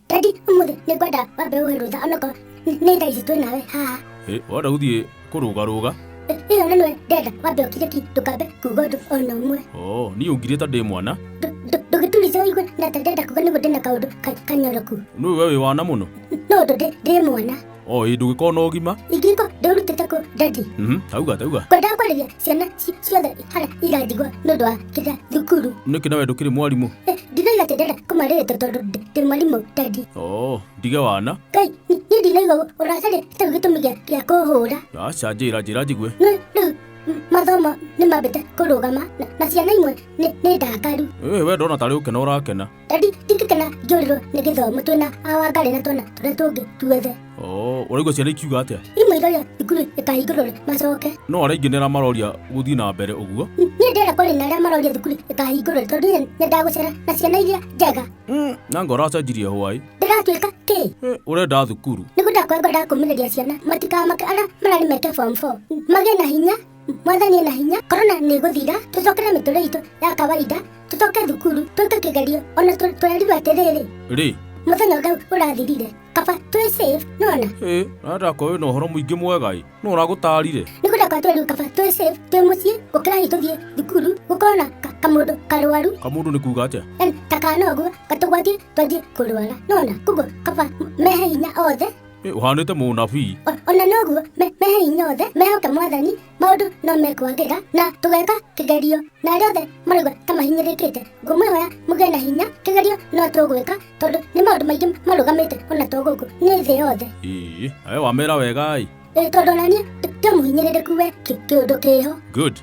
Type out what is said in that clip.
Daddy, ũmũthĩ nĩ ngwenda wambe ũhe rũtha onokorwo nĩ thaa ici twĩ nawe haha. Ĩ, wenda gũthiĩ kũrũgarũga? Ĩyo na nĩwe ndĩrenda wambe ũkire ki ndũkambe kuga ũndũ ona ũmwe. Oh, niĩ ũngirĩte ndĩ mwana. Ndũgĩturice ũigue na ta ndĩrenda kuga nĩguo ndĩna kaũndũ kanyoroku. Nĩũĩ we wĩ wana mũno? No ũndũ ndĩ mwana. Oh, ĩ ndũgĩkorwo na ũgima? Ingĩkorwo ndĩũrutĩte kũ daddy? Tauga tauga. Ngwendaga kwarĩria ciana ciothe harĩa irandigwo nĩ ũndũ wa kĩrĩa thukuru. Nĩkĩ nawe ndũkĩrĩ mwarimũ? Ndinoiga atĩ ndĩrenda kũmarĩrĩria tondũ ndĩ mwarimũ daddy. Oh, ndige wana. Ngai, niĩ ndinaigua ũracaria tarĩu gĩtũmi gĩa kũhũra. Aca njĩra njĩra njigue. Rĩu mathomo nĩ mambĩte kũrũgama na ciana imwe nĩ ndakaru. Ĩ we ndona tarĩ gũkena ũrakena. Daddy, ndingĩkena ngĩũrĩrwo nĩ gĩthomo twĩna awangarĩ na twana tũrĩa tũngĩ tuothe. Oh, ũraigua ciana ikiuga atĩa? Imwe iroria thukuru ĩkahingũrwo rĩ macoke. No arĩa aingĩ nĩ maroria gũthiĩ na mbere ũguo. Niĩ ndĩrenda kwaria na arĩa maroria thukuru ĩkahingũrwo rĩ tondũ niĩ nyendaga gũcera na ciana iria njega. Nanga ũracenjirie hwaĩ. Ndĩratuĩka kĩ? Ũrenda thukuru. Nĩguo ndakwendaga kũmĩrĩria ciana matikamake arĩa mararĩ meke form 4 magĩe na hinya. Mwathani ena hinya, korona nĩ ĩgũthira, tũcokere mĩtũrĩre itũ ya kawaida, tũcoke thukuru, twĩke kĩgerio, ona tũrerirwo atĩrĩrĩ. Rĩ? Mũthenya ũrĩa ũrathirire, kaba twĩ safe, nĩwona? Ĩ, na ndakwa wĩna ũhoro mũingĩ mwega ĩ, nũ ũragũtarire? Nĩguo ndakwa twerirwo kaba twĩ safe, twĩ mũciĩ, gũkĩra hihi tũthiĩ thukuru, gũkorwo na kamũndũ karwaru. Kamũndũ nĩ kuga atĩa? Yaani ta kana ũguo, gatũgwatie twanjie kũrwara, nĩwona? Koguo kaba mehe hinya othe. Ĩ, ũhanĩte mũnabii. Ona noguo mehe hinya othe, mehoke Mwathani, maũndũ no mekwagĩra, na tũgeka kĩgerio, na arĩa othe maraigua ta mahinyĩrĩrĩkĩte, ngũmwĩhoya mũgĩe na hinya, kĩgerio no tũgwĩka, tondũ nĩ maũndũ maingĩ marũgamĩte ona to gũkũ, nĩ thĩ yothe. Ĩĩ, nawe wamera wega ĩ. Ĩ, tondũ ona niĩ ndĩ mũhinyĩrĩrĩku we kĩũndũ kĩho. Good.